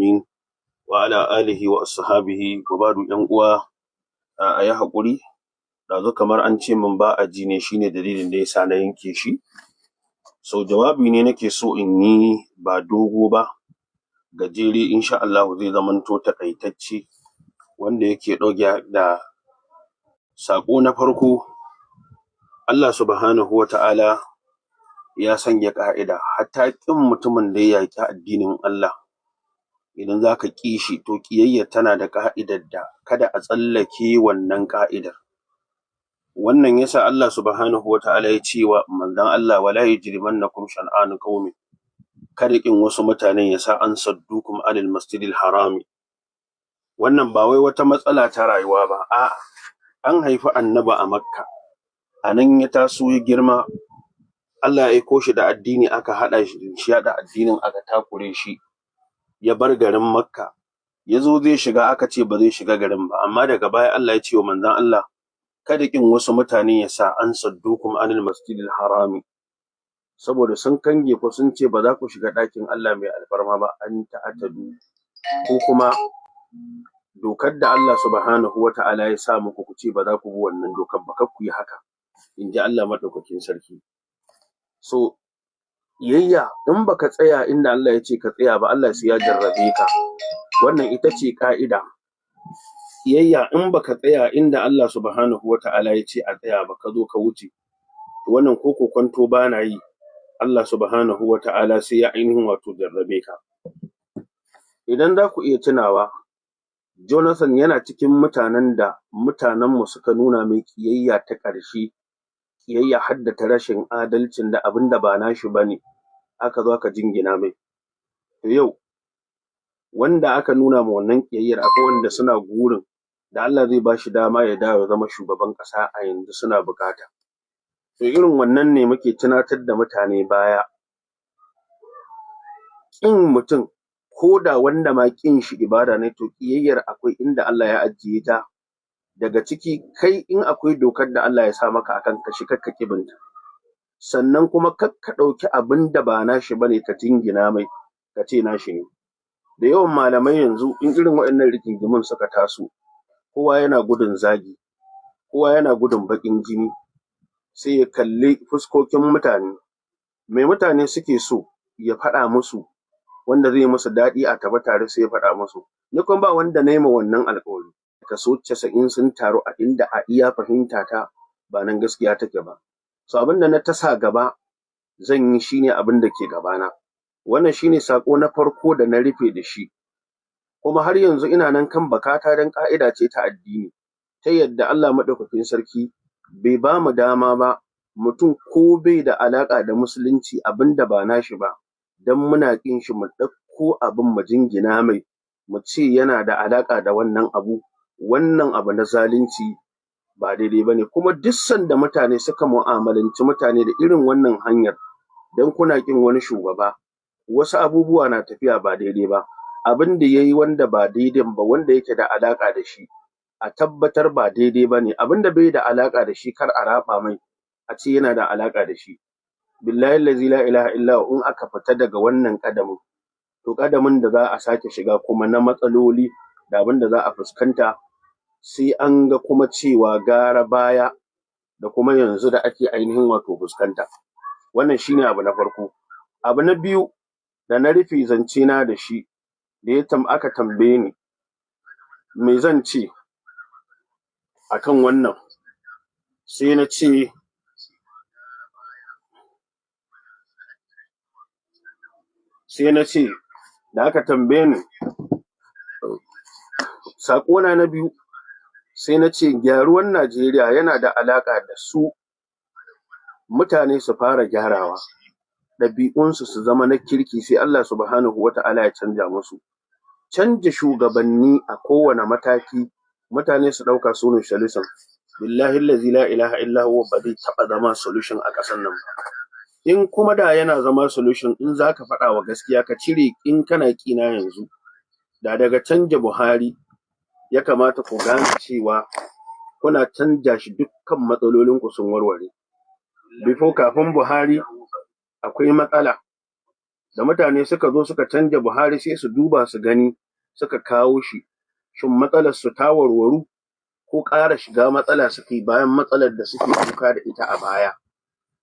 العالمين وعلى آله وأصحابه وبعد. ‘Yan uwa, a yi haƙuri, ɗazu kamar an ce min ba a ji ne, shine dalilin da yasa na yanke shi. So jawabi ne nake so in yi, ba dogo ba, gajere, insha Allahu zai zamanto taƙaitacce, wanda yake ɗauke da saƙo na farko. Allah Subhanahu wa Ta'ala ya sanya ƙa'ida, hatta ƙin mutumin da ya yaƙi addinin Allah, idan zaka ƙi shi, to ƙiyayyar tana da ƙa'idar da kada a tsallake wannan ƙa'idar. Wannan yasa Allah Subhanahu wa Ta'ala ya ce wa manzon Allah: "Wala yajrimannakum shan'anu qaumin", kada ƙin wasu mutanen ya sa "an saddukum anil masjidil harami". Wannan ba wai wata matsala ta rayuwa ba, a'a, an haifi Annabi a Makka, a nan ya taso ya girma. Allah ya aiko shi da addini, aka haɗa shi shi yaɗa addinin, aka takure shi, ya bar garin Makka, ya zo zai shiga, aka ce ba zai shiga garin ba. Amma daga baya Allah ya ce wa manzon Allah, kada ƙin wasu mutane ya sa "an saddukum anil masjidil harami", saboda sun kange ku, sun ce ba za ku shiga ɗakin Allah mai alfarma ba, "an ta'tadu", ko kuma dokar da Allah Subhanahu wa Ta'ala ya sa muku, ku ce ba za ku bi wannan dokar ba, kar ku yi haka, in ji Allah Maɗaukakin Sarki. So ƙiyayya, in baka tsaya inda Allah ya ce ka tsaya ba, Allah sai ya jarrabe ka. Wannan ita ce ƙa'ida. Ƙiyayya, in baka tsaya inda Allah Subhanahu wa Ta'ala ya ce a tsaya ba, ka zo ka wuce, to wannan ko kokwanto bana yi, Allah Subhanahu wa Ta'ala sai ya ainihin wato jarrabe ka. Idan za ku iya tunawa, Jonathan yana cikin mutanen da mutanenmu suka nuna mai ƙiyayya ta ƙarshe, ƙiyayya har da ta rashin adalcin da abin da ba nashi ba ne aka zo aka jingina mai. To yau wanda aka nuna ma wannan ƙiyayyar, akwai wanda suna gurin da Allah zai ba shi dama ya dawo ya zama shugaban ƙasa a yanzu, suna buƙata. To irin wannan ne muke tunatar da mutane baya. Ƙin mutum, ko da wanda ma ƙin shi ibada ne, to ƙiyayyar akwai inda Allah ya ajiye ta. Daga ciki, kai in akwai dokar da Allah ya sa maka akan ka shi, kar ka ƙi binta. Sannan kuma kar ka ɗauki abin da ba nashi bane ka jingina mai, ka ce nashi ne. Da yawan malamai yanzu, in irin waɗannan rigingimun suka taso, kowa yana gudun zagi, kowa yana gudun baƙin jini, sai ya kalli fuskokin mutane, me mutane suke so ya faɗa musu wanda zai musu daɗi a tafi tare, sai ya faɗa musu. Ni kuma ba wanda na yi ma wannan alƙawari. Kaso 90 sun taru a inda a iya fahimta ta ba nan gaskiya take ba. So abin da na tasa gaba zan yi shine abin da ke gabana. Wannan shine saƙo na farko da na rufe da shi. Kuma har yanzu ina nan kan bakata, don ƙa'ida ce ta addini ta yadda Allah Maɗaukakin Sarki bai ba mu dama ba, mutum ko bai da alaƙa da Musulunci, abin da ba nashi ba, don muna ƙin shi, mu ɗauko abin mu jingina mai, mu ce yana da alaƙa da wannan abu. Wannan abu na zalunci ba daidai ba ne. Kuma duk sanda mutane suka mu'amalanci mutane da irin wannan hanyar, don kuna ƙin wani shugaba, wasu abubuwa na tafiya ba daidai ba, abin da ya yi wanda ba daidan ba, wanda yake da alaƙa da shi, a tabbatar ba daidai ba ne. Abin da bai da alaƙa da shi, kar a raɓa mai, a ce yana da alaƙa da shi. Billahi allazi la ilaha illa, in aka fita daga wannan ƙadamin, to ƙadamin da za a sake shiga kuma na matsaloli da abin da za a fuskanta, sai an ga kuma cewa gara baya da kuma yanzu da ake ainihin wato fuskanta. Wannan shine abu na farko. Abu na biyu da na rufe zance na da shi, da ya aka tambaye ni me zan ce akan wannan, sai na ce da aka tambaye ni saƙona na biyu, sai na ce gyaruwan Najeriya yana da alaƙa da su mutane su fara gyarawa, ɗabi'unsu su zama na kirki, sai Allah Subhanahu wa Ta'ala ya canja musu. Canja shugabanni a kowane mataki, mutane su ɗauka su ne solution, billahi allazi la ilaha illa huwa, ba zai taɓa zama solution a ƙasar nan ba. In kuma da yana zama solution, in zaka faɗa wa gaskiya, ka cire in kana ƙina yanzu, da daga canja Buhari ya kamata ku gane cewa kuna canja shi, dukkan matsalolinku sun warware. Before, kafin Buhari, akwai matsala. Da mutane suka zo suka canja Buhari, sai su duba su gani, suka kawo shi, shin matsalar su ta warwaru ko ƙara shiga matsala suke bayan matsalar da suke kuka da ita a baya?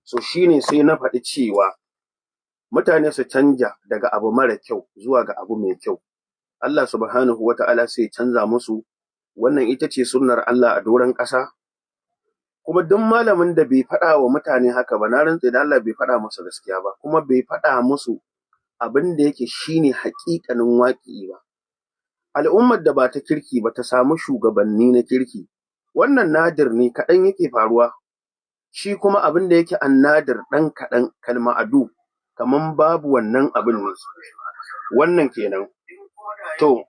So shine sai na faɗi cewa mutane su canja daga abu mara kyau zuwa ga abu mai kyau, Allah Subhanahu wata'ala sai ya canza musu. Wannan ita ce sunnar Allah a doron ƙasa. Kuma duk malamin da bai faɗa wa mutane haka ba, na rantse da Allah bai faɗa musu gaskiya ba, kuma bai faɗa musu abin da yake shine haƙiƙanin waƙi ba. Al'ummar da ba ta kirki ba ta samu shugabanni na kirki, wannan nadir ne, kaɗan yake faruwa. Shi kuma abin da yake annadir, ɗan kaɗan, kalma adu, kaman babu wannan abin ne. Wannan kenan. To,